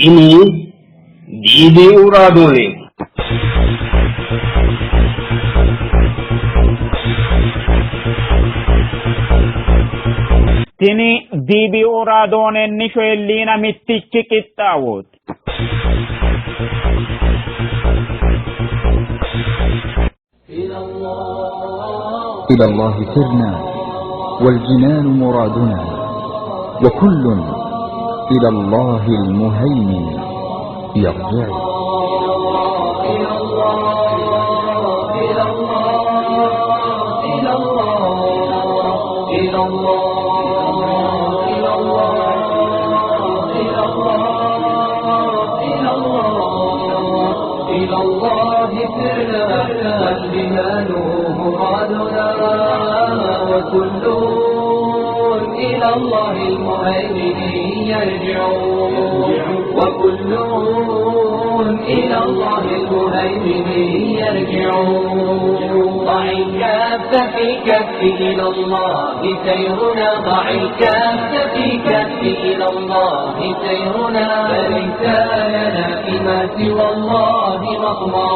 Tini DBU raadooneeti. Tini DBU raadoonenni shoyilliina mittichi qixxaawooti. إلى الله سرنا والجنان مرادنا وكل إلى الله المهيمن يرجع. إلى الله سرنا والجنان مرادنا وكل إلى الله المهيمن يرجع، وكل إلى الله المهيمن يرجع. ضع الكف في الكف إلى الله سيرنا، ضع الكف في الكف إلى الله سيرنا، فليس لنا فيما سوى الله مطمع،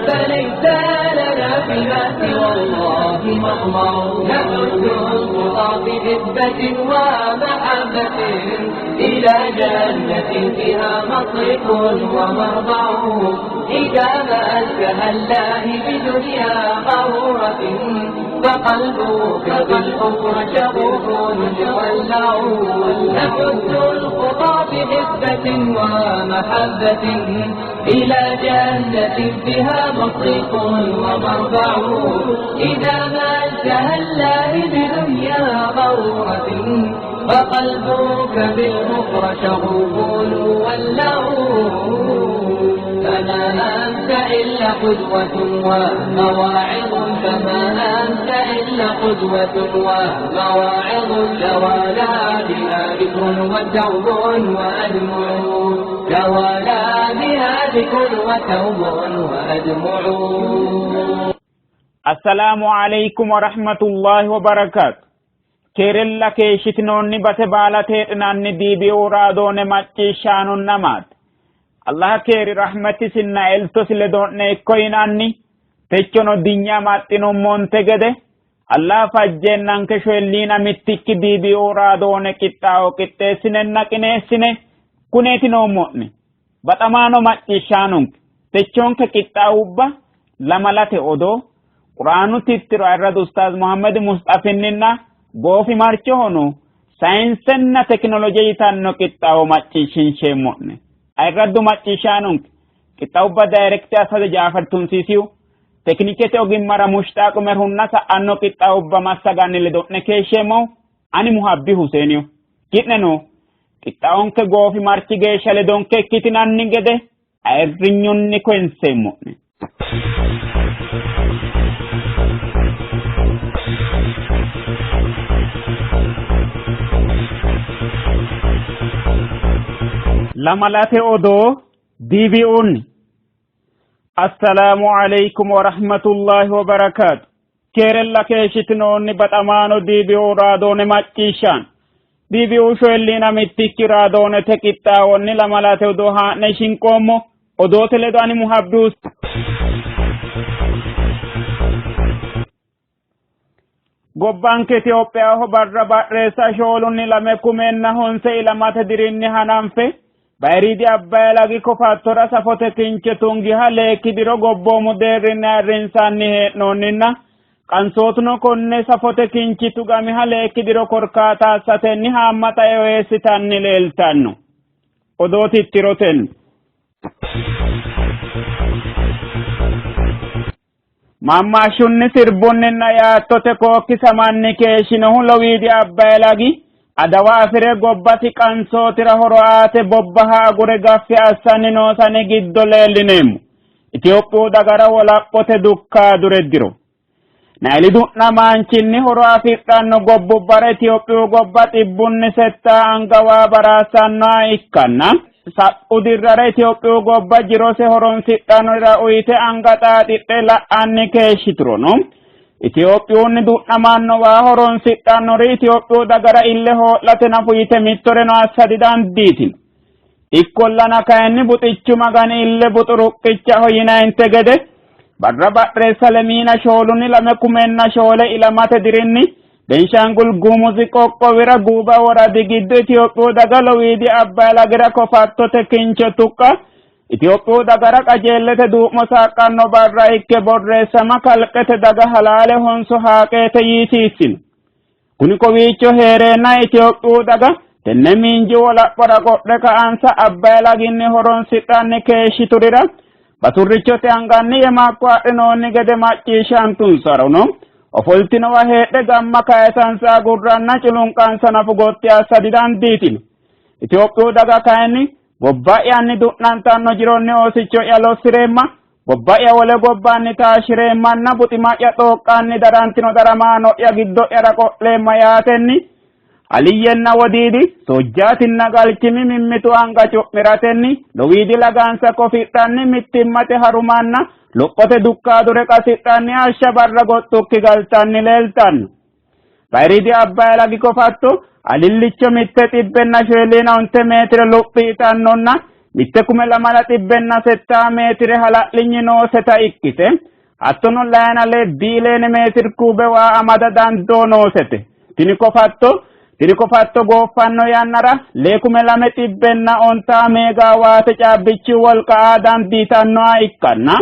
فليس لنا فيما سوى الله مطمع. نمد الخطى بحبة ومحبة إلى جنة فيها مصرف ومرضع. إذا ما أنتهى الله بدنيا غرورة فقلبك بالأخرى شغوف مولع. نمد الخطى بحبة ومحبة إلى جنة فيها مصرف ومرضع. إذا ما أنتهى الله بدنيا غرورة فقلبك بالأخرى شغوف مولع. فما أنت إلا قدوة ومواعظ، فما أنت إلا قدوة ومواعظ، توالى بها ذكر وتوب وأدمع، توالى بها ذكر وتوب وأدمع. Assalaamu alaikum warahmatullahi wabarakaatu. Keerella keeshshitinoonni base baalate heedhinanni DBU raadoone macciishshaanonna maate. Allah keeri rahmatisinna eltosi ledo'ne ikko yinanni techono dinya maxxinummonte gede Allah fajjeennanke shoyilliina mittikki DBU raadoone qixxaawo qixxeessinenna qineessine kuneeti noommo'ne. Baxamaano macciishshaanonke techonke qixxaawubba lamalate odoo Quraanu tittiro ayirradu Ustaaz Muhammad Musxafinninna goofimarchohono sayinsenna tekinoloje yitanno qixxaawo macciishshinsheemmo'ne. Ayirraddu macciishshaanonke qixxaawubba dayirekte assate Jaafar Tunsiisiyu tekinikete ogimmara Mushtaaq Umerhunna sa'anno qixxaawubba massaganni ledo'ne keeshsheemmohu ani Muhabbi Huseeniyo. Ki'neno qixxaawonke goofimarchi geeshsha ledonke ikkitinanni gede ayirrinyunni koyinseemmo'ne. Lamalate odoo DBUnni. Assalaamu alaikum warahmatullahi wabarakaatu. Keerella keeshshitinoonni baxamaano DBU raadoone macciishshaan. DBU shoyilliina mittikki raadoonete qixxaawonni lamalate odoo haa'ne shinqoommo. Odoote ledo ani Muhabbi Gobbanke Itophiyaho barra ba'reessa shoolunni lame kumenna honse ilamate dirinni hananfe bayiriidi Abbayi lagi kofattora safote kinche tungiha leekki diro gobboomu deerrinni ayirrinsanni hee'noonninna qansootuno konne safote kinchi tugamiha leekki diro korkaata assatenni haammata eo eessitanni leeltanno. Odoo tittirotenni. Maammaashshunni sirbunninna yaattote kookkisamanni keeshshinohu lowiidi Abbayi lagi adawa afi're gobbasi qansootira horo aate bobbaha agure gaffi assanni noo sani giddo leellineemmo. Itophiyu dagara wolaphote dukkaadure diro. Nayili du'namaanchinni horo afidhanno gobbubbara Itophiyu gobba xibbunni settaa anga waa baraassannoha ikkanna sa'u dirrara Itophiyu gobba jirose horonsidhannorira uyite anga xaaxidhe la'anni keeshshiturono Itophiyunni du'namanno waa horonsidhannori Itophiyu dagara ille hoo'late nafu yite mittoreno assa didandiitino. Ikkollana kayinni buxichu magani ille buxuruqqichaho yinayinte gede barra ba'reessa lemiina shoolunni lame kumenna shoole ilamate dirinni Benshangul Gumuzi qoqqowira Guuba woradi giddo Itophiyu daga lowiidi Abbayi lagira kofattote kincho tuqqa Itophiyu dagara qajeellete duu'mo saaqqanno barra ikke borreessama kalqete daga halaale honso haaqeete yiisiissino. Kuni kowiicho hee'reenna Itophiyu daga tenne miinju wolaphora qodhe ka'ansa Abbayi laginni horonsidhanni keeshshiturira basurrichote anganni yemaakko adhinoonni gede macciishshantunsarono ofoltinowa heedhe gamma kayisansa agurranna culunqansa nafu gotti assa didandiitino. Itophiyu daga kayinni gobba'yanni du'nantanno jironni oosicho'ya lossi'reemma, gobba'ya wole gobbanni taashshi'reemmanna buxima'ya xooqqanni darantino daramaano'ya giddo'yara qo'leemma yaatenni aliyyenna wodiidi, soojjaatinna galchimi mimmitu anga cu'miratenni lowiidi lagansa kofidhanni mittimmate harumanna lophote dukkaadure qasidhanni hashsha barra goxxukki galtanni leeltanno. Bayiriidi Abbayi lagi kofatto alillicho mitte xibbenna shooliina onte meetire luphi yitannonna mitte kume lamala xibbenna settaa meetire hala'linyi nooseta ikkite hattono layina lee biileene meetir kuube waa amada dandoo noosete. Tini kofatto tini kofatto gooffanno yannara lee kume lame xibbenna ontaa meegaawaate caabbichu wolqa aa dandiitannoha ikkanna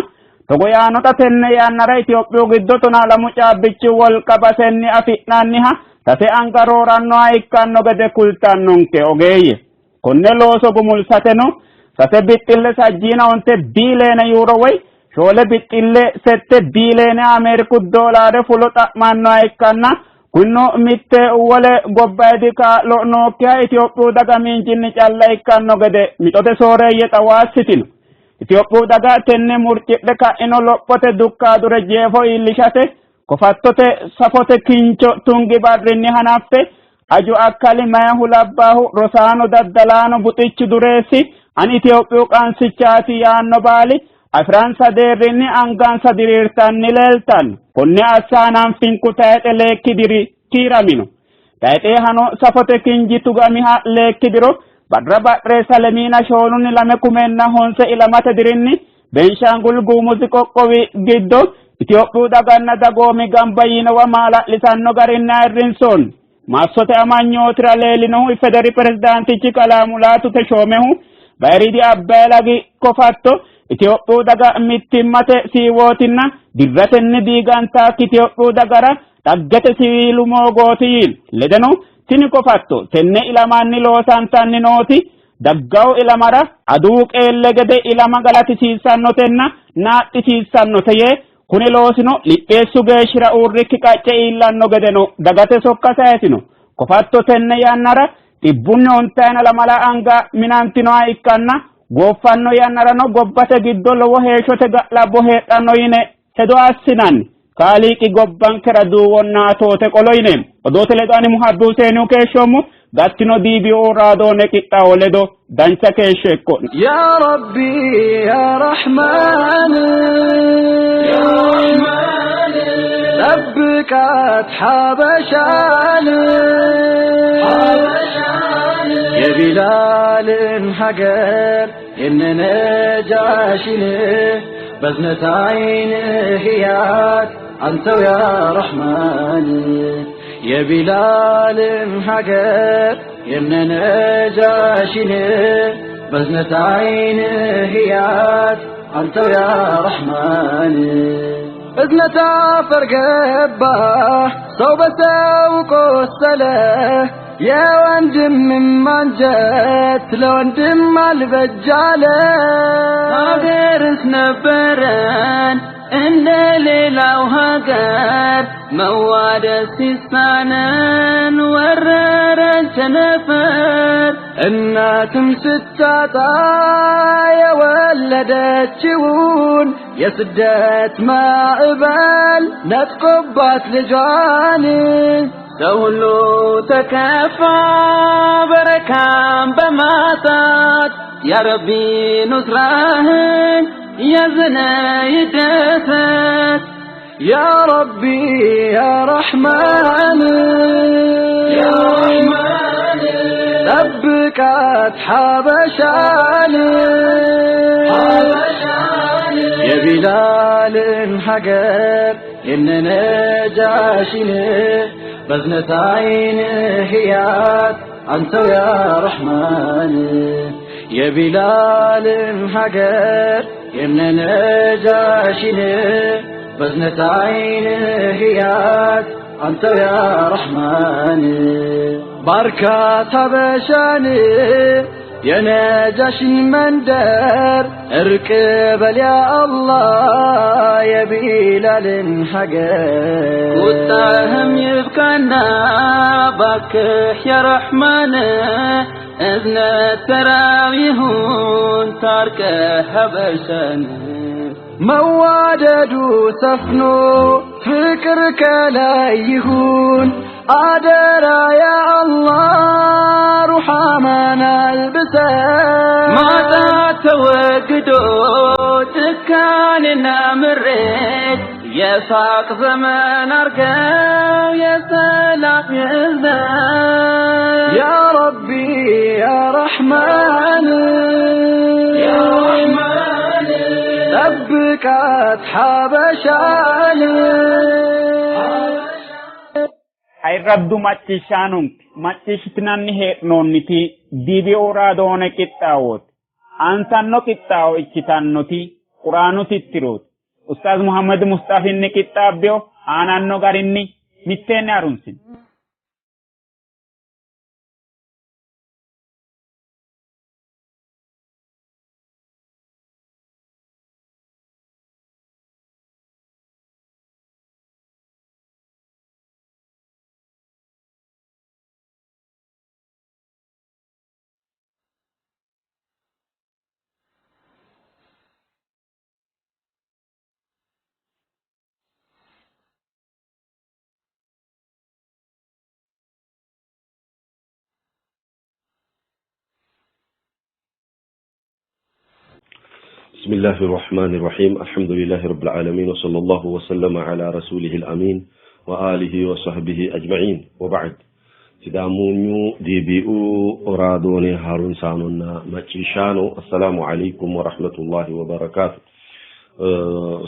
togo yaano xa tenne yannara Itophiyu giddo tonaa lamu caabbichu wolqa basenni afi'nanniha sase anga roorannoha ikkanno gede kultannonke ogeeyye. Konne looso gumulsateno sase bixxille sajjiina onte biileene yuuro woy shoole bixxille sette biileene Ameeriku doolaare fulo xa'mannoha ikkanna kunino mitte wole gobbayidi kaa'lo nookkiha Itophiyu daga miinjinni calla ikkanno gede mixote sooreeyye xawaassitino. Itophiyu daga tenne murcidhe ka'ino lophote dukkaadure jeefo iillishate kofattote safote kincho tungi barrinni hanaffe aju akkali mayahu labbaahu rosaano daddalaano buxichu dureessi ani Itophiyu qansichaati yaanno baali afiransa deerrinni angansa diriirtanni leeltanno. Konne assa hananfinku tayixe leekki diri kiiramino. Tayixeehano safote kinji tugamiha leekki diro barra ba'reessa lemiina shoolunni lame kumenna honse ilamate dirinni Benshangul Gumuzi qoqqowi giddo Itophiyu daganna dagoomi gamba yiinowa maala'lisanno garinni ayirrinsoonni. Maassote amanyootira leellinohu IFEDERI pirezidaantichi kalaa Mulaatu Teshoomehu bayiriidi Abbayi lagi kofatto Itophiyu daga mittimmate siiwootinna dirratenni diigantaakki Itophiyu dagara dhaggete siwiilu moogooti yiino. Ledeno tini kofatto tenne ilamanni loosantanni nooti daggawo ilamara aduwu qeelle gede ilama galatisiissannotenna naaxxisiissannote yee kuni loosino lipheessu geeshshira uurrikki qacce iillanno gedeno dagate sokka sayisino. Kofatto tenne yannara xibbunni ontayina lamala anga minantinoha ikkanna gooffanno yannarano gobbate giddo lowo heeshshote ga'labbo heedhanno yine hedo assinanni. Kaaliiqi gobbankera duuwonna atoote qolo yineemmo. Odoote ledo ani Muhabbi Huseenihu keeshshoommo. Gattino DBO raadoone qixxaawo ledo dancha keeshsho ikko'ne. يا ربي يا رحمن يا رحمن ጠብቃት ሐበሻን የቢላልን ሀገር የነነጃሽን በዝነት አይን ህያት አንተው ያ ረሕማን የቢላልን ሀገር የነነጃሽን በዝነት አይን ህያት አንተው ያ ረሕማን እዝነት አፈር ገባ ሰው በሰው ቆሰለ የወንድምም አንጀት ለወንድም አልበጃለ። ሀገርስ ነበረን እንደ ሌላው ሀገር መዋደድ ሲሳነን ወረረን ቸነፈር። እናትም ስታጣ የወለደችውን የስደት ማዕበል ነጥቆባት ልጇን ሰው ሁሉ ተከፋ በረካም በማጣት ያ ረቢ ኑስራህን ያዘነ ይደሰት። يا ربي يا رحمن يا رحمن ጠብቃት ሐበሻን የቢላልን ሀገር የነነጃሽን በዝነት አይን ህያት አንተው ያ ረሕማን የቢላልን ሀገር የነነጃሽን በዝነት አይን ህያት አንተው ያ ረሕማን ባርካት ሀበሻን የነጃሽን መንደር እርቅ በል ያ አላህ የቢላልን ሀገር ቁጣህም ይብቃና ባክህ ያ ረሕማን እዝነት ሰላም ይሁን ታርቀህ ሀበሻን መዋደዱ ሰፍኖ ፍቅር ከላይ ይሁን አደራ ያ አላህ ሩሓማን አልብሰን ማጣት ተወግዶ ጭካኔና ምሬት የሳቅ ዘመን አርገው የሰላም የእዝነት ያ ረቢ ያ ረሕማን ጠብቃት ሐበሻን Ayirraddu macciishshaanonke macciishshitinanni hee'noonniti DBO raadoone qixxaawooti. Aantanno qixxaawo ikkitannoti Quraanu tittirooti. Ustaaz Muhammad Musxafinni qixxaabbeyo aananno garinni mitteenni harunsino. بسم الله الرحمن الرحيم الحمد لله رب العالمين وصلى الله وسلم على رسوله الأمين وآله وصحبه أجمعين وبعد sidaamunyu DBU raadoone harunsaanonna macciishshaano assalaamu alaikum warahmatullahi wabarakaatu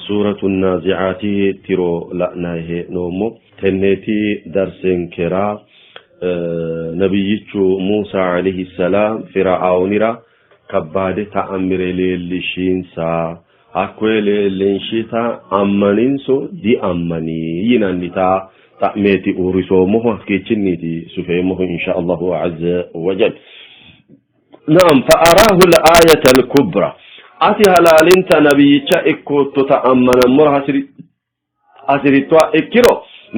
suuratu naazicaati tiro la'nayi hee'noommo tenneeti darsenkera nabiyyichu Muusa alayhi salaam Fir'aawnira kabbaade ta'ammire leellishinsa hakkoye leellinshita ammaninso diammani yinannita xa'meeti uurrisoommohu hakkiichinniiti sufeemmohu insha Allahu azza wa jal. Naam fa'araahu al-aayata al-kubra ati halaalinta nabiyyicha ikkoottota ammanammora hasirittoha ikkiro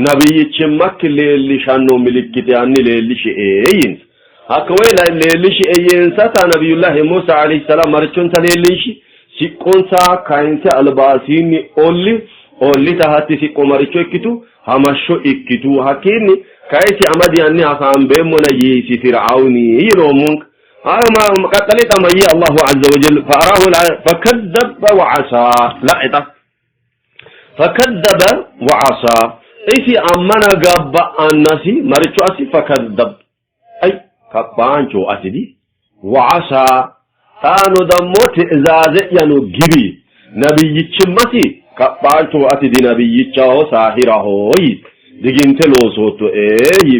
nabiyyichimmakki leellishanno milikkite hanni leellishie yiinsa. Hakka woy leellishie yiinsata nabiyullahi Musa alayhi salaam marichonsa leellinshi siqqonsa kayinse albaasiinni olli ollita hatti siqqo maricho ikkitu hamashsho ikkitu hakkiinni kayisi amadi hanni hasaambeemmona yiisi Fir'aawni yinoommonka. Qaxxale xamayyi Allahu azza wa jalla fa'araahu fakaddaba wa asaa la'ita fakaddaba wa asaa isi ammana gabba annasi maricho asi fakaddab ay kaphaancho asidi wa asaa xaano dammo ti'zaaze'yano gibi nabiyyichimmasi kaphaancho asidi nabiyyichaho saahiraho yiis diginte loosootto ee yi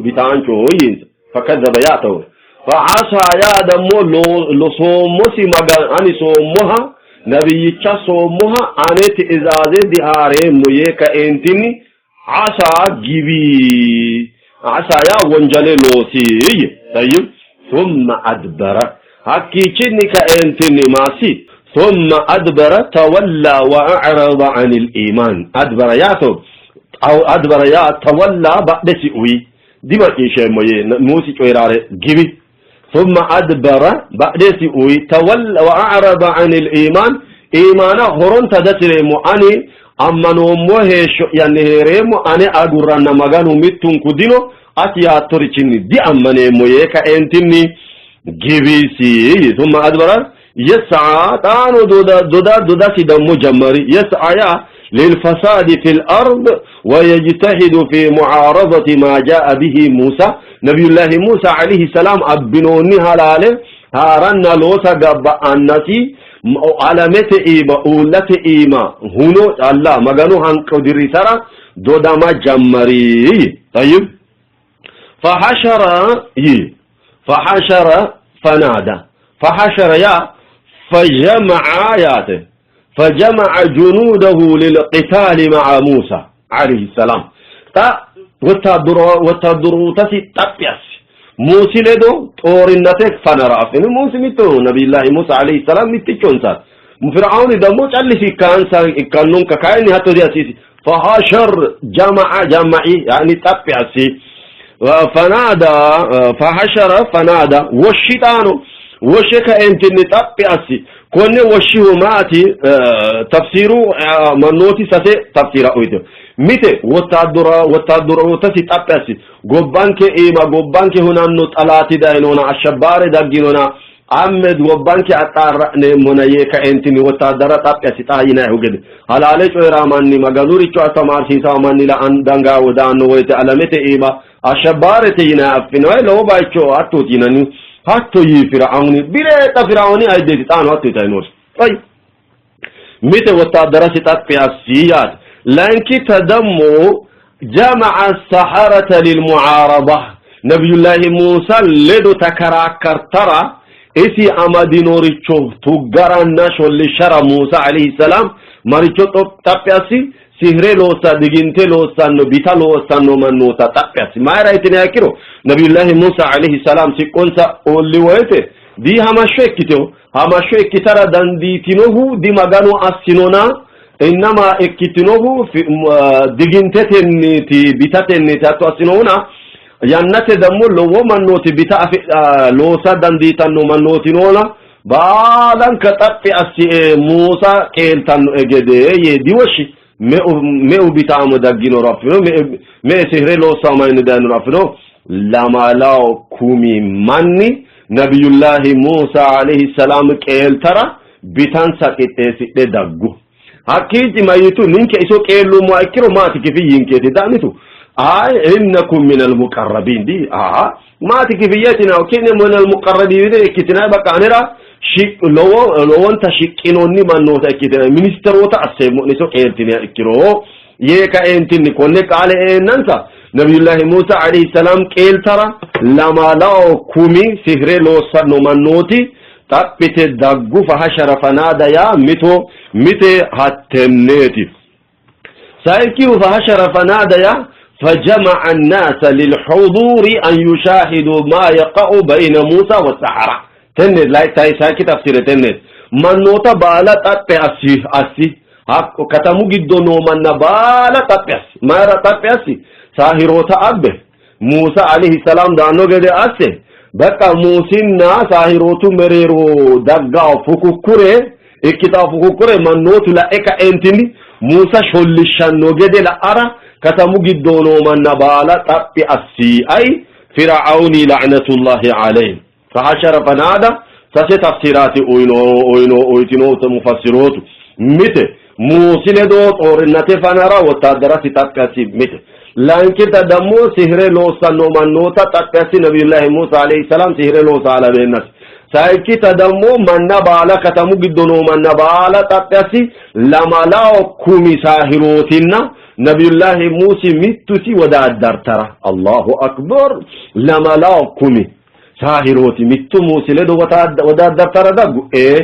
bitaanchoho yiinsa fakaddaba yaa ta'u fa'asaa yaa dammo soommosi magan ani soommoha nabiyyicha soommoha ane ti'zaaze dihaareemmo yee kaeentinni asaa gibi asaa yaa wonjale loosi tayyib thumma adbara hakkiichinni kaeentinni maasi thumma adbara tawalla wa a'rada anil iimaan adbara yaa ta'u adbara yaa tawalla badhesi uyi dimacciishsheemmo yee Muusi coyi'raare gibi thumma adbara badhesi uyi tawalla wa a'rada anil iimaan iimaana horonta dasireemmo ani ammanoommo heeshsho'yanni hee'reemmo ane agurranna Maganu mittunku dino ati yaattorichinni diammaneemmo yee kaeentinni gibisi thumma adbara yas'a xaano doda dodasi dammo jammari yas'a yaa lilfasadi fil ard ويجتهد في معارضة ما جاء به موسى. ነቢዩላሂ ሙሳ ዓለይሂ ሰላም abbinoonni halaale haaranna loosa gabba'annasi alamete iima uullate iima huno calla Maganu hanqo dirrisara dodama jammari. طيب فحشر ይህ فحشر فنادى فحشر ያ فجمع yaate فجمع جنوده للقتال مع موسى عليه السلام. xa ወታደሮተሲ xaphi assi Muusi ledo xoorinate fanara affino. Muusi mitto nabiyullahi Musa alayhi salam mittichonsaati. Fir'auni ደግሞ callisi ikkansa ikkannonka kayinni hatto diassisi. فحشر جمع جمعي يعني xaphi assi فنادى فحشر فنادى woshshi xaano woshshe kaentinni xaphi assi. Konne woshshihu maati? Tafsiru mannooti sase tafsira uyite. Mite wottaaddarootasi xaphi assi, gobbanke iima gobbanke hunanno xalaati dayinona, ashabbaare dagginona, amme gobbanke axxaarra'neemmona yee kaentinni wottaaddara xaphi assi. Xaa yinayihu gede halaale coyiraa manni Maganuricho astamaarsiisawo manni dangaa daanno woyte alamete iima ashabbaarete yinayi affinoyi lowo bayicho hattooti yinanni. Hatto yii Fir'auni bireexa Fir'auni ayiddeeti xaano hatto yitayi noosi. طيب mite wottaaddarasi xaphi assi yaate. Layinkita ደግሞ جمع السحرة للمعارضة ነቢዩላሂ ሙሳ ledo ተከራከርተራ isi amadinoricho tuggaranna shollishshara Musa alayhi salam maricho xaphi assi. Sihire loossa, diginte loossanno, bita loossanno mannoota xaphi assi. Mayira yitiniha ikkiro nabiyullahi Musa alayhi salam siqqonsa oolli woyte di hamashsho ikkiteho. Hamashsho ikkitara dandiitinohu di Maganu assinona, innama ikkitinohu digintetenniiti, bitatenniiti hatto assinohuna. Yannate ደግሞ lowo mannooti bita loosa dandiitanno mannooti noona baalanka xaphi assi Muusa qeeltannoe gede yee diwoshshi. Meu bitaamo dagginoro affino, me''e sihire loossawo manni dayinoro affino. Lamalawo kumi manni nabiyullahi Muusa alayhi salam qeeltara bitansa qixxeessidhe daggu. Hakkiichi mayitu? Ninke iso qeellummoha ikkiro maati kifiyyinkeeti da'mitu. Ay innakum minal muqarrabin di aa maati kifiyyetina ki'ne minal muqarrabin ikkitinay bakka anera lowo lowonta shiqqinoonni mannoota ikkitinay ministeroota asseemmo'ne iso qeeltiniha ikkiro yee kaeentinni konne qaale eennansa nabiyullahi Musa alayhi salam qeeltara lamalawo kumi sihire loossanno mannooti xaphite daggu. فحشر فنادى yaa mito mite hattenneeti. Sayikkihu فحشر فنادى yaa فجمع الناس للحضور أن يشاهدوا ما يقع بين موسى والسحرة. Tenne sayikki tafsire tenneeti. Mannoota baala xaphi assi, hakko katamu giddo noo manna baala xaphi assi. Mayira xaphi assi? Saahiroota abbe Musa alayhi salam daanno gede asse በቃ Muusinna saahirootu mereero daggawo fukukkure ikkitawo fukukkure mannootu la'e ka'eentinni Muusa shollishshanno gede la'ara katamu giddo noo manna baala xaphi assi. Ay Fir'auni la'natullahi alayhi. فحشر فنادى sase tafsiraati uyino uyino uyitino mufassirootu. Mite Muusi ledo xoorinate fanara wottaaddarasi xaphi assi mite. Layinkita ደግሞ sihire loossanno mannoota xaphi assi, nabiyullahi Musa alayhi salam sihire loosa halabeennasi. Sayikkita ደግሞ manna baala katamu giddo noo manna baala xaphi assi, lamalawo kumi saahirootinna nabiyullahi Muusi mittusi wodaaddartara. Allahu akbar! Lamalawo kumi saahirooti mittu Muusi ledo wodaaddartara daggu. Ee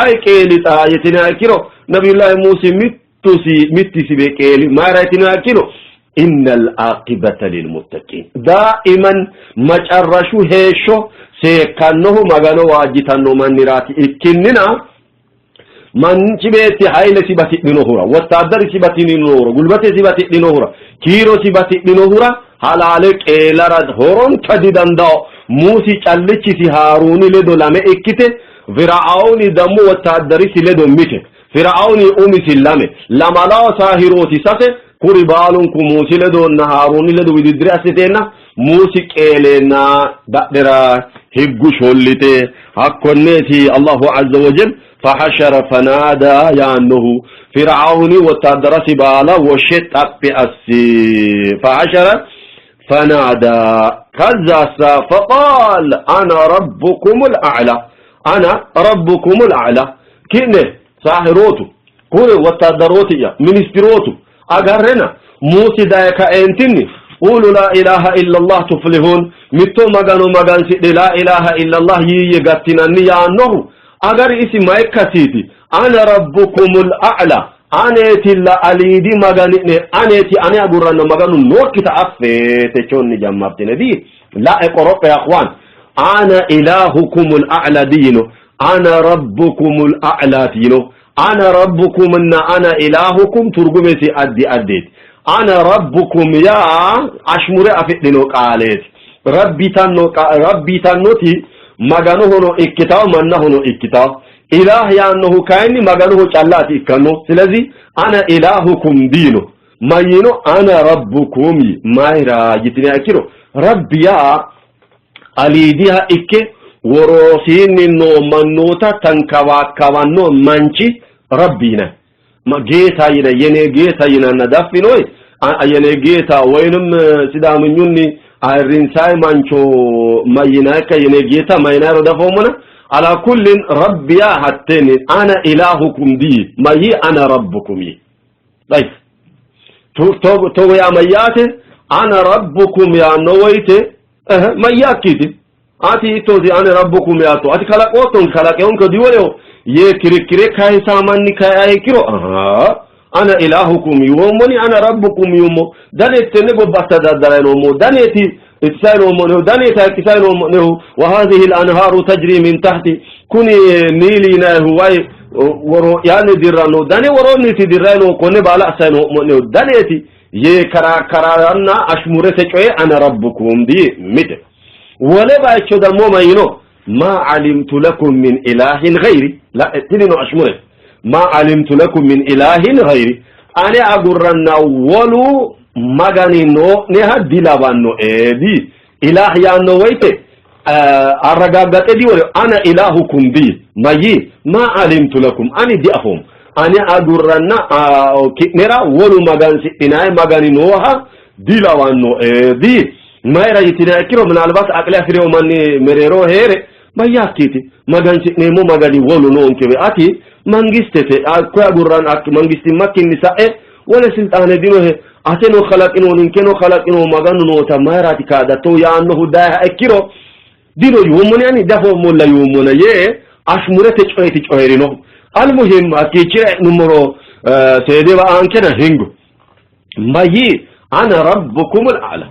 ay qeeli xaa yitiniha ikkiro nabiyullahi Muusi mittusi mittisi be qeeli. Mayira yitiniha ikkiro إن العاقبة للمتقين دائما macarrashu heeshsho seekkannohu Magano waajjitanno manniraati ikkinnina manchi beetti haylesi batidhinohura, wottaaddarisi batidhinohura, gulbatesi batidhinohura, kiirosi batidhinohura halaale qeelara horonta didandao. Muusi callichisi Haaruuni ledo lame ikkite, Fir'auni ደግሞ wottaaddarisi ledo mite, Fir'auni umisi lame, lamalawo saahirooti sase, kuri baalunku Muusi ledonna Haaruuni ledo wididdire assiteenna Muusi qeeleenna dadhera higgu shollite. Hakkonneeti Allahu azza wa jal. Fahashara fanaada yaannohu Fir'auni wottaaddarasi baala woshshe xaphi assi. Fahashara fanaada ከዛሳ ፈቃል አና ረቡኩም ልአዕላ አና ረቡኩም ልአዕላ ki'ne saahirootu kuri wottaaddarooti'ya ministirootu agarrena Muusi daye kaeentinni quulu laa ilaaha illallah tuflihun mitto magano magansidhe laa ilaaha illallah yiiyye gattinanni yaannohu agari isi mayikkasiiti ana rabbukumul a'la aneetilla aliidi magani'ne aneeti ane agurranna maganu nookkita affe techonni jammartine di la'e qorophe akhwaan ana ilaahukumul a'la diyino ana rabbukumul a'laati yino ana rabbukumna ana ilaahukum turgumesi addi addiiti ana rabbukum yaa ashmure afidhino qaaleeti rabbitanno rabbitannoti maganohono ikkitawo mannahono ikkitawo ilaah yaannohu kayinni maganoho callaati ikkanno ስለዚህ ana ilaahukum diino mayyino ana rabbukum mayira yitiniha ikkiro rabbi yaa aliidiha ikke worosiinni noo mannoota tankawaakkawanno manchi rabbi yinanni ጌታ ይነ የኔ ጌታ ይናና ዳፊኖይ የኔ ጌታ ወይንም ሲዳምኙኒ ayrinsay mancho mayinaka የኔ ጌታ ማይናሮ ደፎሙና አላ ኩልን ረቢያ ሀቴኒ አነ ኢላሁኩም ዲ ማይ አነ ረብኩም ይ طيب togo yaa mayyaate ana rabbukum yaanno woyte mayyaakkiiti ati ittooti ani rabbukum yaatto ati kalaqoottonke kalaqeonke diwoleho yee kirikkire kayisaa manni kaiha ikkiro ana ilaahukum yuummoni ana rabbukum yuummo daneeti tenne gobba astadaddaray noommo daneeti itisay noommo'nehu daneeti hayikkisay noommo'nehu wa hadhihi al-anhaaru tajri min tahti kuni niili yinayihu wayi woro'yaanni dirranno dane woroonniti dirray noo konne baala assay noommo'nehu daneeti yee karakkaranna ashmurete coye ana rabbukum di mite wole bayicho dammo mayino ma alimtu lakum min ilahin ghayri la tinino ashmure ma alimtu lakum min ilahin ghayri ane agurranna wolu magani noo'neha dilawannoe di ilaah yaanno woyte arragaggaxe diwole ana ilahukum di mayyi ma alimtu lakum ani diafoommo ane agurranna ki'nera wolu magansidhinayi magani nooha dilawannoe di mayira yitiniha ikkiro minalbat aqile afi'rino manni mereero hee're mayyaakkiiti magansi'neemmo magani wolu noonkewe ati mangistete hakkoye agurranna mangistimmakkinni sa'e wole silxaane dinohe ateno kalaqino ninkeno kalaqino maganu noota mayiraati kaadattohu yaannohu dayiha ikkiro dino yuummoni ani diafoommolla yuummona yee ashmurete coyeti coyi'rinohu almuhim hakkiichira e'nummoro seedewa aankena hingo mayyi ana rabbukumul a'la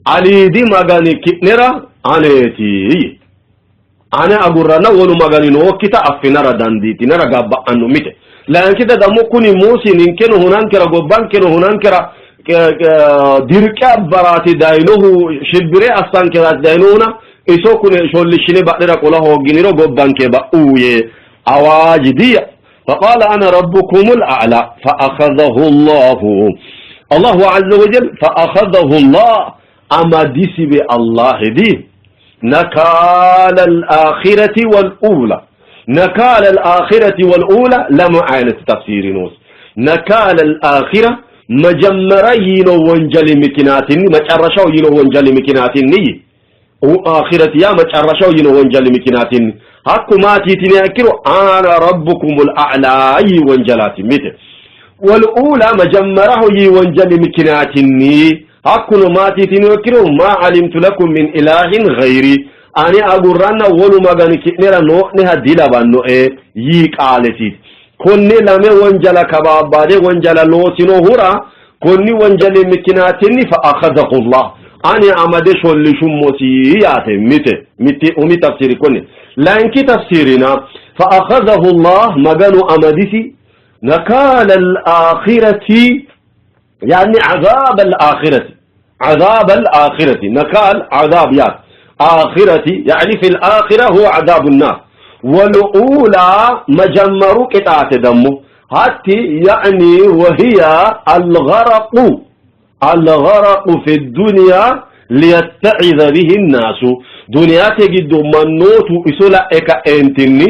aliidi magani ki'nera aneeti yii ane agurranna wolu magani nookkita affinara dandiitinara gabba'anno mite layinkita dammo kuni muusi ninkeno hunankera gobbankeno hunankera dirqe abbaraati dayinohu shibbire assankeraati dayinohuna iso kune shollishshine badhera qola hoogginiro gobbanke ba'u yee awaaji diya فقال أنا ربكم الأعلى فأخذه الله الله عز وجل فأخذه الله أمدisi be الله دي نكال الآخرة والأولى نكال الآخرة والأولى لم عينة تفسير نوس نكال الآخرة መጀመሪያ ይኖ ወንጀል ምክንያትን መጨረሻው ይኖ ወንጀል ምክንያትን አኺረት ያ መጨረሻው ይኖ ወንጀል ምክንያትን hakku maatiitin ያክሩ አነ ረቡኩም አልአዕላ ይህ ወንጀላት ሚት ወልኡላ መጀመሪያው ይህ ወንጀል ምክንያትን hakkuno maatiitin ያክሩ ማ አሊምቱ ለኩም ሚን ኢላሂን ገይሪ ane agurranna wolu magani ki'nera noo'neha dilawannoe yii qaalesiiti konne lame wonjala kabaabbaade wonjala loosinohura konni wonjali mikinaatinni fa akhadhahu llah ani amade shollishummosi yaate mite mitti umi tafsiri konne layinki tafsirina fa akhadhahu llah maganu amadisi nakaala alaakhirati يعني عذاب الآخرة عذاب الآخرة نكال عذاب يات آخرة يعني في الآخرة هو عذاب النار والأولى مجمر قطعة دمه حتى يعني وهي الغرق الغرق في الدنيا ليتعظ به الناس دنيا تجد منوت إسولا إكا انتني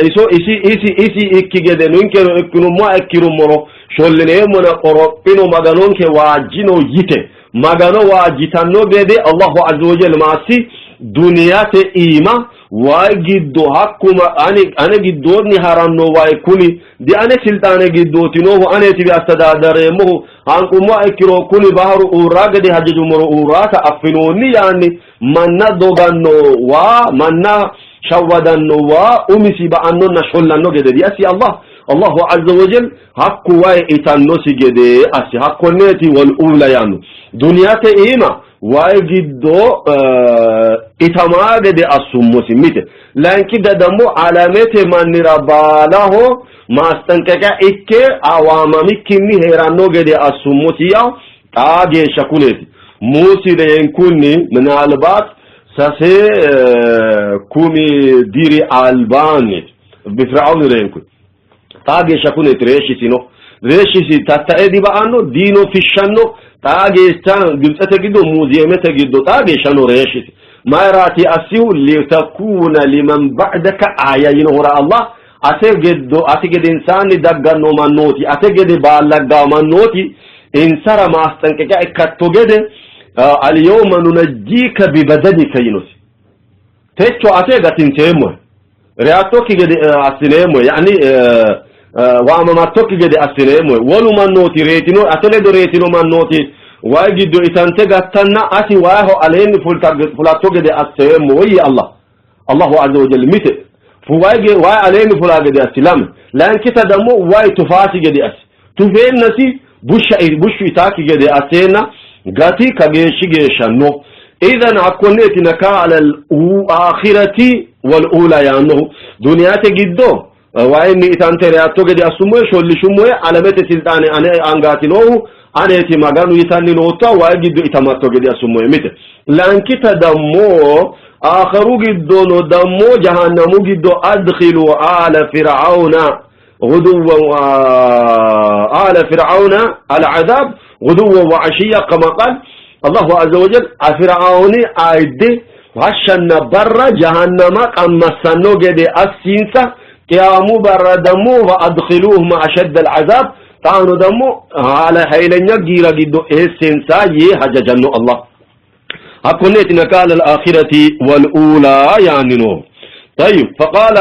Iso isi isi isi ikki gede ninkeno ikkinummoha ikkinummoro shollineemmona qorophino Maganonke waajjino yite Magano waajjitanno gede Allahu azza wa jalla maassi duniyate iima wayi giddo hakku ane ane giddoonni haranno wayi kuni di ane silxaane giddooti noohu aneeti bi astadaadareemmohu hanqummoha ikkiro kuni baharu uurraa gede hajajummoro uurraata affinoonni yaanni manna doganno waa manna shawwadanno waa umisi ba'annonna shollanno gede diassi Allah Allahu azza wa jal hakku wayi itannosi gede assi hakkonneeti wal uula yaanno duniyate iima wayi giddo itamaa gede assummosi mite layinki dadammo alamete mannira baalaho maasxanqeqa ikke awaamamikkinni hee'ranno gede assummosi yaa xaa geeshsha kuneeti Muusi reyinkunni minaalbaat sase kumi diri albaanni Fir'auni reyinkunni xaa geeshsha kuneeti reeshshisi no reeshshisi tattae diba''anno diino fishshanno xaa geeshsha Gibitsete giddo muuziyeemete giddo xaa geeshsha no reeshshisi mayiraati assihu litakuna liman ba'daka aaya yinohura Allah ate geddo ate gedensaanni dagganno mannooti ate gede baallaggaa mannooti insara maasxanqeqiya ikkatto gede alyawma nunajjiika bibadanika yinosi techo ate gatinseemmohe reyattokki gede assineemmohe yaani waamamattokki gede assineemmohe wolu mannooti reetino ate ledo reetino mannooti wayi giddo itante gattanna ati waaho aleenni fulatto gede asseemmo yii Allah Allahu azza wa jalla mite wayi wayi aleenni fulaa gede assi lame layinkita dammo wayi tufaasi gede assi tufeennasi bushsha bushshu itaakki gede asseenna gati kageeshshi geeshsha no idan hakkonneeti nakaala al-aakhirati wal-uula yaannohu duniyate giddo wayinni itante reyatto gede assummohe shollishummohe alamete silxaane ane angaati noohu aneeti maganu yitanni noottoha wayi giddo itamatto gede assummohe mite lankita dammo aakharu giddono dammo jahannamu giddo adkhilu aala fir'auna غدوا آل فرعون العذاب غدوا وعشيا كما قال الله عز وجل فرعون أيدي هشنا برا جهنم قمسنو قد أسينسا قيامو برا دمو وأدخلوهم أشد العذاب تعانو دمو على حيلن جيرا قدو إسينسا يهججنو الله hakkonneeti نكال الآخرة والأولى يعني نو طيب فقال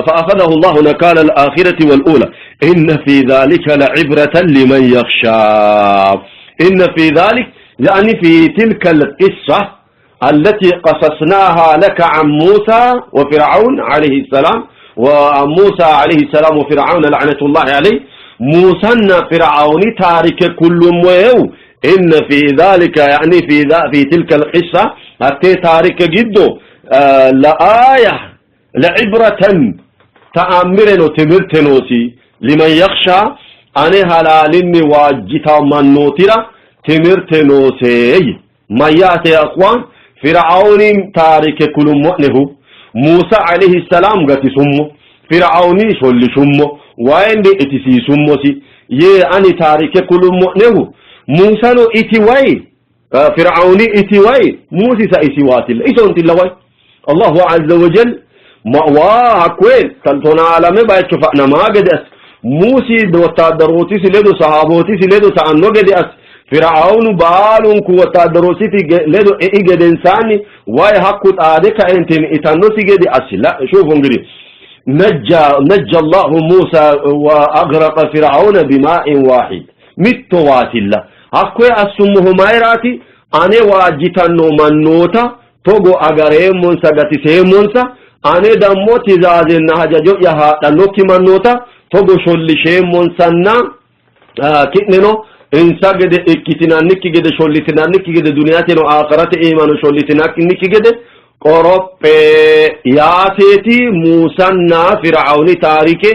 فأخذه الله نكال الآخرة والأولى إن في ذلك لعبرة لمن يخشى إن في ذلك يعني في تلك القصة التي قصصناها لك عن موسى وفرعون عليه السلام وموسى عليه السلام وفرعون لعنة الله عليه موسى فرعون تارك كل مويو إن في ذلك يعني في ذا في تلك القصة هتي تارك جدو لآية لعبرة تأمرن تمرتنوسي لمن يخشى أني هلالني واجتا منوترا تمرتنوسي ما ياتي يا أخوان فرعون تارك كل مؤنه موسى عليه السلام قتي فرعون شل سمو وين اتسي سموسي يه أني تارك كل مؤنه موسى نو اتي واي فرعون اتي واي موسى سايسي واتل إيسون تلواي الله عز وجل مأواه كوين تلتونا عالمي بايتشو فأنا ما قد أس موسى ወታደሮቲ ledo sahabootisi ledo ta'anno gede as Fir'aunu baalunku ወታደሮሲቲ ledo e'i gedensaanni wayi hakku xaade kaentin itannosi gede assi شوفوا እንግዲህ نجى نجى الله موسى وأغرق فرعون بماء واحد mitto waatilla hakkoye assummohu mayiraati ane waajjitanno mannoota togo agareemmonsa gatiseemmonsa ane dammo tizaazenna hajajo'ya haadhannokki mannoota togo shollisheemmonsanna ki'neno insa gede ikkitinannikki gede shollitinannikki gede duniyateno aakhirate iimano shollitinannikki gede qorophe yaateeti Muusanna Fir'auni taarike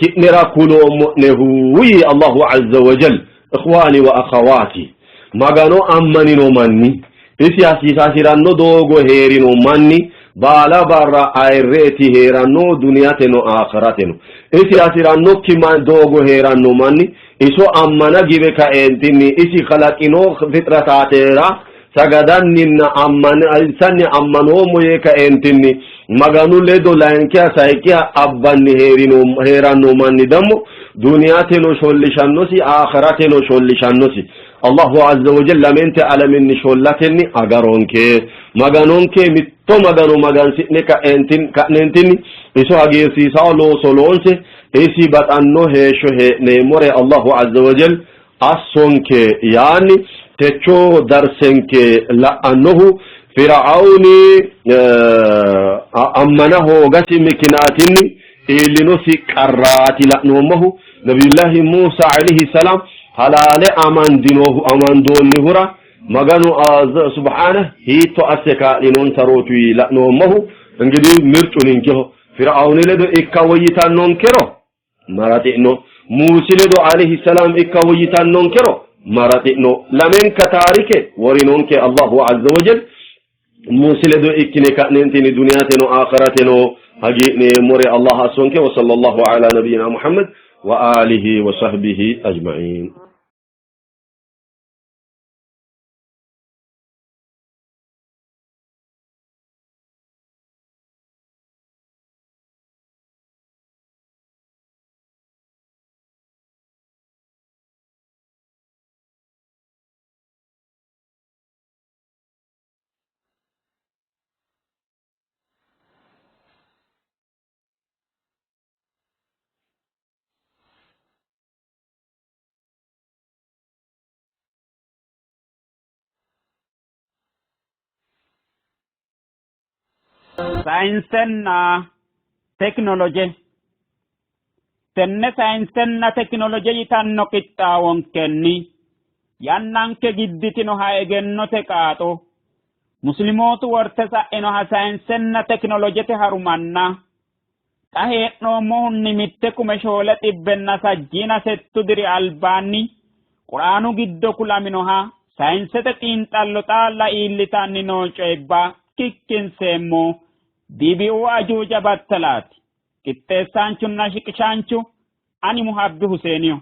ki'nera kuloommo'nehu yii Allahu azza wa jal. Ikhwaani wa akhawaati Magano ammanino manni isi hasiisanno doogo hee'rino manni baala barra ayirreeti hee'ranno duniyateno aakhirateno. Isi hasi'rannokki doogo hee'ranno manni iso ammana giwe kaeentinni isi kalaqino fixrataatera sagadanninna ammanisanni ammanoommo yee kaeentinni Maganu ledo layinkiha sayikkiha abbanni hee'ranno manni dammo duniyateno shollishannosi, aakhirateeno shollishannosi. Allahu azza wa jalla lamente alamenni shollatenni agaronke. Maganonke mitto Magano magansi'ne ka'neentinni iso hagiirsiisawo looso loonse isi baxanno heeshsho hee'neemmore Allahu azza wa jalla assonke yaanni techo darsenke la'annohu Fir'auni ammana hoogasi mikinaatinni iillinosi qarraati la'noommohu. Nabiyullahi Muusa alayhi salaam halaale amandinohu amandoonnihura Maganu subhaanahu hiitto asse kaa'linonsarooti la'noommohu. Ingidihi mircu ninkeho. Fir'auni ledo ikka woyyitannonkero maraxi'no. Muusi ledo alayhi salaam ikka woyyitannonkero maraxi'no. Lamenka taarike worinonke Allahu azza wa jal. Muusi ledo ikkine ka'neentinni duniyateno aakirateno hagii'neemmore Allah assonke. Wa sallallahu ala nabiyyina Muhammad wa alihi wa sahbihi ajma'in. Sayinsenna tekinoloje. Tenne sayinsenna tekinoloje yitanno qixxaawonkenni yannanke gidditinoha egennote qaaxo muslimootu worte sa'inoha sayinsenna tekinolojete harumanna xa hee'noommohunni mitte kume shoole xibbenna sajjiina settu diri albaanni Quraanu giddo kulaminoha sayinsete xiinxallo xaalla iillitanni noo coyibba kikkinseemmo DBU ajuuja battalaati. Qixxeessaanchunna shiqishaanchu ani Muhabbi Huseeniyo.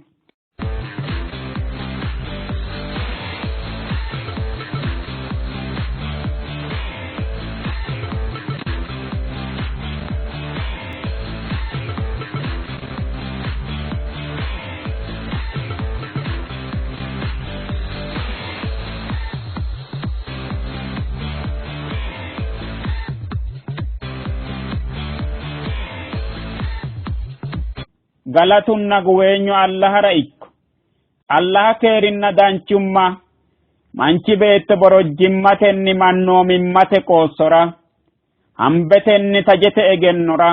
Galatunna guweenyu Allahara ikko. Allaha keerinna danchumma manchi beetto borojjimmatenni mannoomimmate qoossora, hambetenni tajete egennora,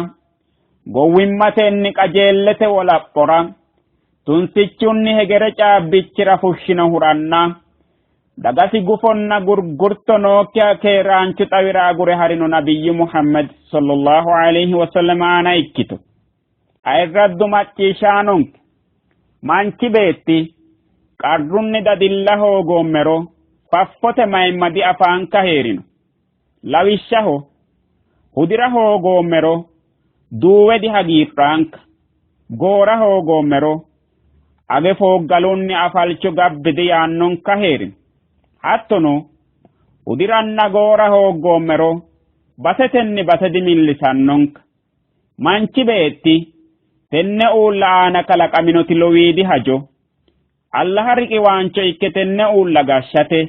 gowwimmatenni qajeellete wolaphora, tunsichunni hegere caabbichira fushshinohuranna dagasi gufonna gurgurto nookkiha keeraanchu xawira agure harino nabiyyu Muhammad sallallahu alayhi wa sallam aana ikkito. Ayirraddu macciishshaanonke, manchi beetti qarrunni dadilla hoogoommero faffote mayimma diafaanka hee'rino. Lawishshaho, hudira hoogoommero duuwe dihagiidhaanka, goora hoogoommero age fooggalunni afalcho gabbi diyaannonka hee'rino. Hattono hudiranna goora hooggoommero basetenni base dimillisannonka. Manchi beetti tenne uulla aana kalaqaminoti lowiidi hajo Allaha riqiwaancho ikke tenne uulla gashshate,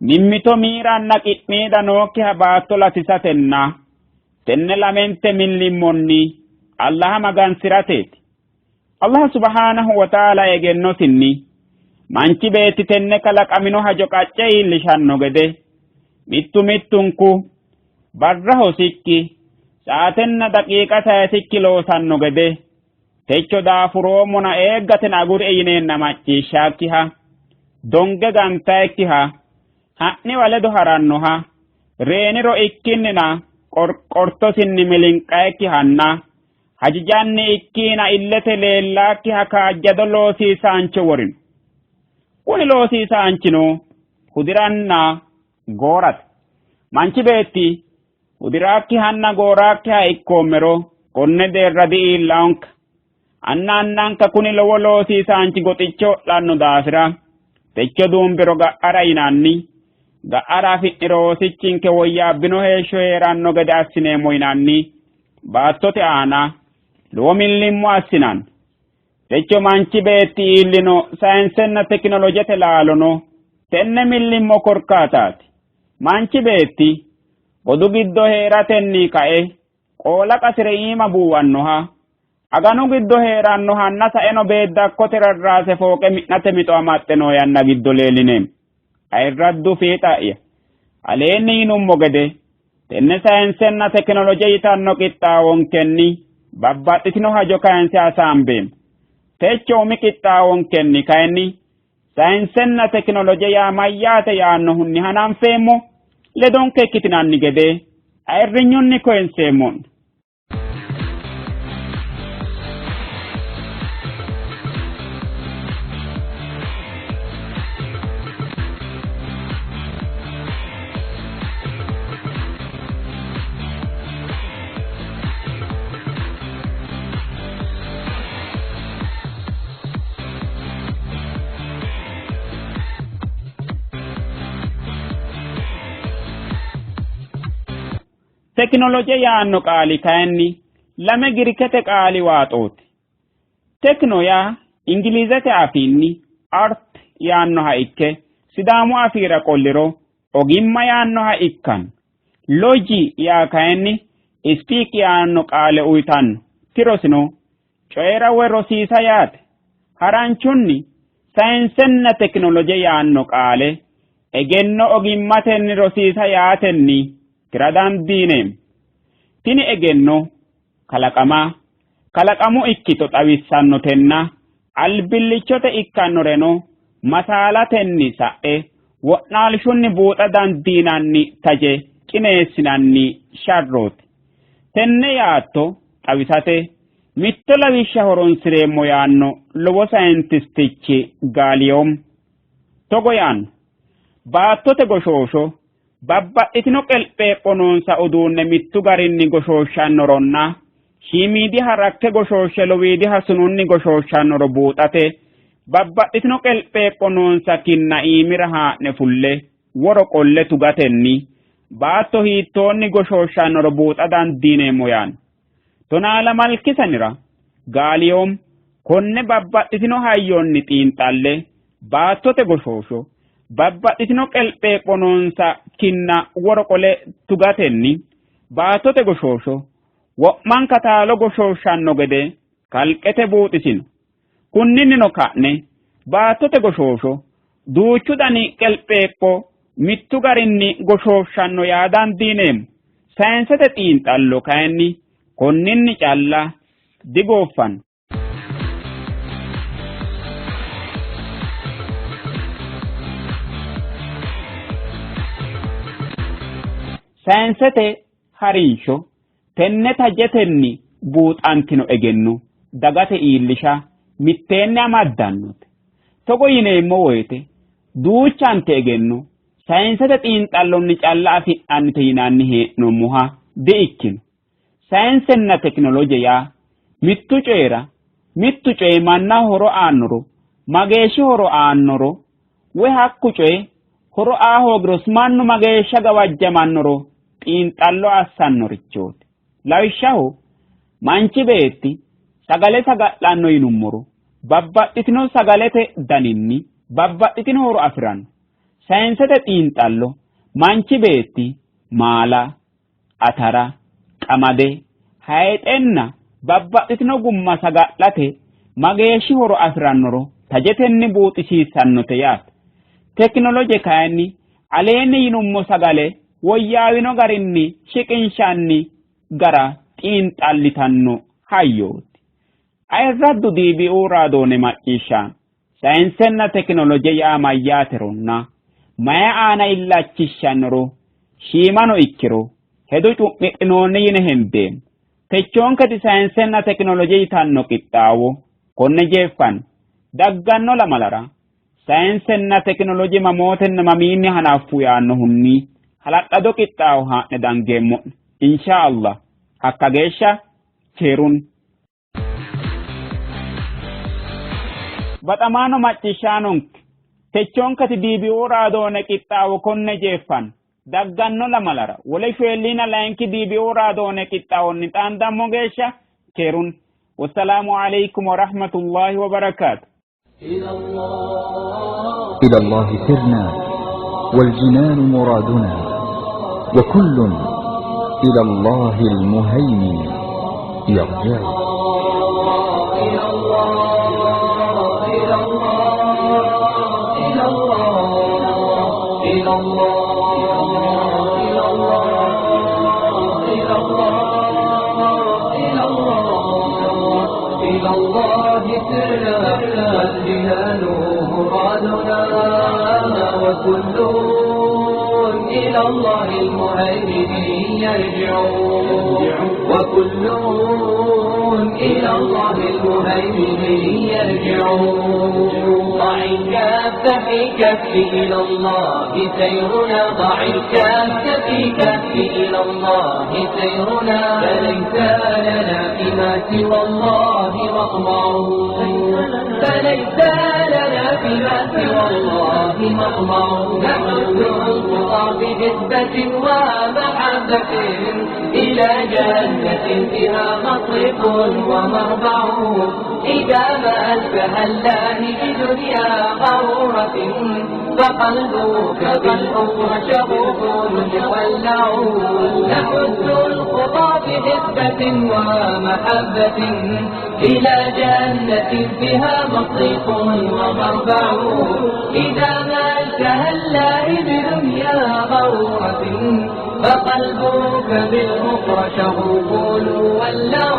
mimmito miiranna qi'miida nookkiha baatto latisatenna tenne lamente millimmonni Allaha magansi'rateeti. Allah subhaanahu wa ta'aala egennosinni manchi beetti tenne kalaqamino hajo qacce iillishanno gede mittu mittunku barra hosikki saatenna daqiiqa sayisikki loosanno gede techo daafuroommona eeggatena agurie yineenna macciishshaakkiha donge gantayikkiha ha'niwa ledo harannoha reeniro ikkinnina qorqortosinni milinqayikkihanna hajajanni ikkiina illete leellaakkiha kaajjado loosiisaancho worino. Kuni loosiisaanchino hudiranna goorate. Manchi beetti hudiraakkihanna gooraakkiha ikkoommero konne deerra di''iillaonka. Anna annanka kuni lowo loosiisaanchi goxicho ho'lanno daafira techo duumbiro ga'ara yinanni. Ga'ara afi'niro oosichinke woyyaabbino heeshsho hee'ranno gede assineemmo yinanni baattote aana lowo millimmo assinanni. Techo manchi beetti iillino sayinsenna tekinolojete laalono tenne millimmo korkaataati. Manchi beetti godu giddo hee'ratenni kae qoola qasi're iima buuwannoha, aganu giddo hee'rannohanna saeno beeddakkote rarraase fooqe mi'nate mixo amaxxe noo yanna giddo leellineemmo. Ayirraddu fiixa'ya, aleenni yinummo gede tenne sayinsenna tekinoloje yitanno qixxaawonkenni babbaxxitino hajo kayinse hasaambeemmo. Techo umi qixxaawonkenni kayinni sayinsenna tekinoloje yaa mayyaate yaannohunni hananfeemmo. Ledonke ikkitinanni gede ayirrinyunni koyinseemmo'ne. Tekinoloje yaanno qaali kayinni lame Girikete qaali waaxooti. Tekino yaa Ingilizete afiinni art yaannoha ikke Sidaamu afiira qolliro ogimma yaannoha ikkanno. Loji yaa kayinni speak yaanno qaale uyitanno. Tirosino coyi'ra woy rosiisa yaate. Haranchunni sayinsenna tekinoloje yaanno qaale egenno ogimmatenni rosiisa yaatenni tira dandiineemmo. Tini egenno kalaqama, kalaqamu ikkito xawissannotenna albillichote ikkannoreno masaalatenni sa'e wo'naalshunni buuxa dandiinanni taje qineessinanni sharrooti. Tenne yaatto xawisate mitto lawishsha horonsi'reemmo yaanno lowo sayintistichi Gaaliyoom togo yaanno, Baattote goshoosho babbaxxitino qelpheepho noonsa uduunne mittu garinni goshooshshannoronna shiimiidiha rakke goshooshshe lowiidiha sununni goshooshshannoro buuxate babbaxxitino qelpheepho noonsa kinna iimira haa'ne fulle woro qolle tugatenni baatto hiittoonni goshooshshannoro buuxa dandiineemmo yaanno. Tonaalamalki sanira Gaaliyoom konne babbaxxitino hayyonni xiinxalle baattote goshoosho babbaxxitino qelpheepho noonsa kinna woro qole tugatenni baattote goshoosho wo'manka taalo goshooshshanno gede kalqete buuxisino. Kunninnino ka'ne baattote goshoosho duuchu dani qelpheepho mittu garinni goshooshshanno yaa dandiineemmo. Sayinsete xiinxallo kayinni konninni calla digooffanno. Sayinsete harinsho tenne tajetenni buuxantino egenno dagate iillisha mitteenni amaddannote. Togo yineemmo woyte duuchante egenno sayinsete xiinxallonni calla afi'nannite yinanni hee'noommoha di''ikkino. Sayinsenna tekinoloje yaa mittu coyira mittu coyi mannaho horo aannoro mageeshshi horo aannoro woy hakku coyi horo aa hoogiro mannu mageeshsha gawajjamannoro xiinxallo assannorichooti. Lawishshaho manchi beetti sagale saga'lanno yinummoro babbaxxitino sagalete daninni babbaxxitino horo afi'ranno. Sayinsete xiinxallo manchi beetti maala, atara, qamade, hayixenna babbaxxitino gumma saga'late mageeshshi horo afi'rannoro tajetenni buuxisiissannote yaate. Tekinoloje kayinni aleenni yinummo sagale woyyaawino garinni shiqinshanni gara xiinxallitanno hayyooti. Ayirraddu DBU raadoone macciishshaano sayinsenna tekinoloje yaa mayyaateronna mayi aana illachishshannoro shiimano ikkiro hedo cu'midhinoonni yine hendeemmo. Techoonketi sayinsenna tekinoloje yitanno qixxaawo konne jeeffanno. Dagganno lamalara sayinsenna tekinoloje mamootenna mamiinni hanaffu yaannohunni hala'lado qixxaawo haa'ne dangeemmo'ne. Insha Allah hakka geeshsha keerunni. Baxamaano macciishshaanonke Techonkati DBO raadoone qixxaawo konne jeeffanno. Dagganno lamalara wole shoyilliina layinki DBO raadoone qixxaawonni xaandammo geeshsha keerun. Wassalaamu alaikum warahmatullahi wabarakaatu. إلى الله سرنا والجنان مرادنا وكل إلى الله المهيمن يرجع. إلى الله إلى الله إلى الله إلى الله إلى الله إلى الله إلى الله إلى الله سرنا والجنان مرادنا وكل إلى الله المهيمن يرجع وكل إلى الله المهيمن يرجع. ضع الكف في كف إلى الله سيرنا، ضع الكف في كف إلى الله سيرنا، فليس لنا فيما سوى الله مطمع، فليس لنا فيما سوى الله مطمع. نحن الخطى بحسبة ومحبة إلى جنة فيها مصرف ومربع. إذا ما أشبه الله بدنيا غرورة فقلبك بالأخرى شغوف مولع. نحث الخطى بحسبة ومحبة إلى جنة فيها مصرف ومربع. إذا ما أشبه الله بدنيا غرورة فقلبك بالأخرى شغوف مولع.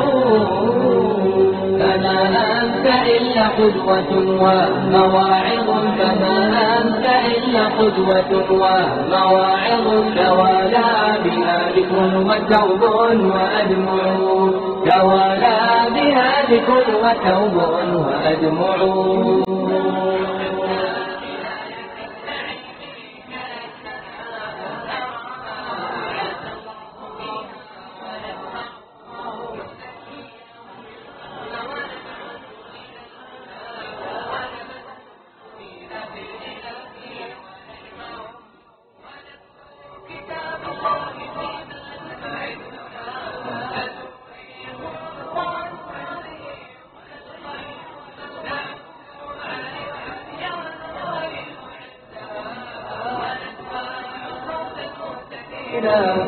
فما أنت إلا قدوة ومواعظ، فما أنت إلا قدوة ومواعظ، توالى بها ذكر وتوب وأدمع، توالى بها ذكر وتوب وأدمع.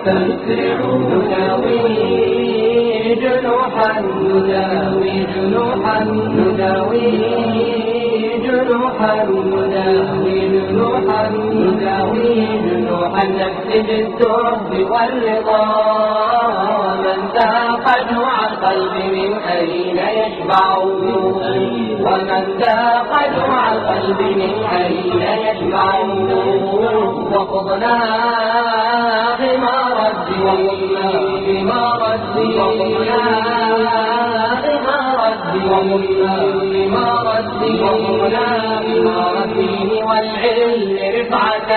فاسرعوا نداوي جنوحا، نداوي جنوحا، نداوي جنوحا، نداوي جنوحا، نداوي جنوح النفس بالزهد والرضا. من ذاق جوع القلب من أين يشبع؟ ومن ذاق جوع القلب من أين يشبع؟ وخضنا غمار الدين، غمار الدين، وخضنا غمار الدين، غمار الدين، وخضنا غمار الدين والعلم رفعة.